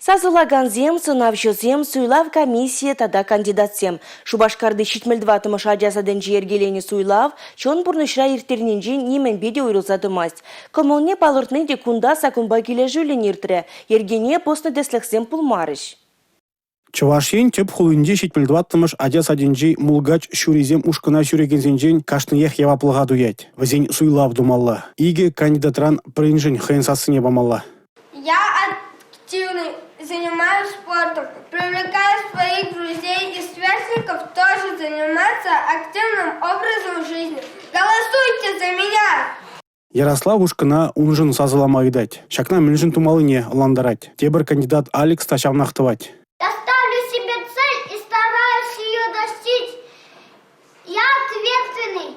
Сасӑлакансем, сӑнавҫӑсем, суйлав комиссийӗ тата кандидатсем. Шупашкарти 74-мӗш ача садӗнче йӗркеленӗ суйлав чӑн пурнӑҫра ирттернинчен нимӗнпе те уйрӑлса тӑмасть. Кӑмӑлне палӑртни те кунта саккунпа килӗшӳллӗн иртрӗ, йӗркене пӑснӑ тӗслӗхсем пулмарӗҫ. Чӑваш Ен тӗп хулинчи 74-мӗш ача садӗнчи «Мулкач ҫурисем» ушкӑна ҫӳрекенсенчен кашниех яваплӑха туять. Вӗсен суйлав тумалла. Икӗ кандидатран пӗриншӗн хӑйӗн сассине памалла. Я активно занимаюсь спортом, привлекаю своих друзей и сверстников тоже заниматься активным образом жизни. Голосуйте за меня! Ярослав ушкӑна уншӑн сасӑлама ыйтать. Ҫакна мӗншӗн тумаллине ӑнлантарать. Тепӗр кандидат Алекс та ҫавнах тӑвать. Я ставлю себе цель и стараюсь ее достичь. Я ответственный,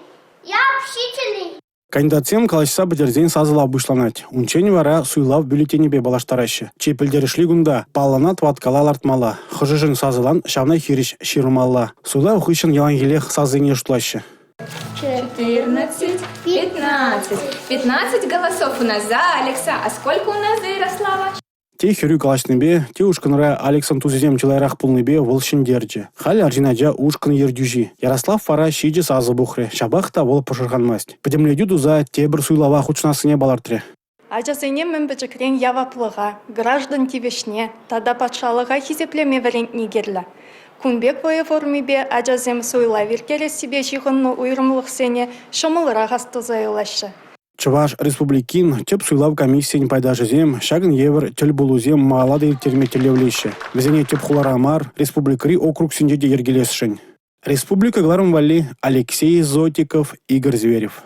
я общительный. Кандидатсем калаҫса пӗтерсен сасӑлав пуҫланать. Унччен вара суйлав бюллетенӗпе паллаштараҫҫӗ. Чи пӗлтерӗшли кунта – паллӑна тӑваткала лартмалла, хӑшӗшӗн сасӑлан ҫавна хирӗҫ ҫырмалла. Суйлав хыҫҫӑн яланхиллех сасӑсене шутлаҫҫӗ. 14, 15. 15 голосов у нас за Алекса. А сколько у нас за Ярослава? Те хӗрӳ калаҫнипе, те ушкӑнра Алексӑн тусӗсем чылайрах пулнипе вӑл ҫӗнтерчӗ. Халӗ арҫын ача ушкӑн ертӳҫи. Ярослав вара ҫичӗ сасӑ пухрӗ. Ҫапах та вӑл пӑшӑрханмасть. Пӗтӗмлетӳ туса тепӗр суйлава хутшӑнассине палӑртрӗ. Ачасене мӗн пӗчӗкрен яваплӑха, граждан тивӗҫне тата патшалӑха хисеплеме вӗрентни кирлӗ. Кун пек вӑйӑ формипе ачасем суйлав ирттерессипе ҫыхӑннӑ уйрӑмлӑхсене ҫӑмӑлрах астуса юлаҫҫӗ. Чӑваш Республикин тӗп суйлав комиссийӗн пайташӗсем ҫакӑн евӗр тӗл пулусем малалла та ирттерме тӗллевлеҫҫӗ. Вӗсене тӗп хулара мар, республикӑри округсенче те йӗркелесшӗн. Республика кӑларӑм валли Алексей Зотиков, Игорь Зверев.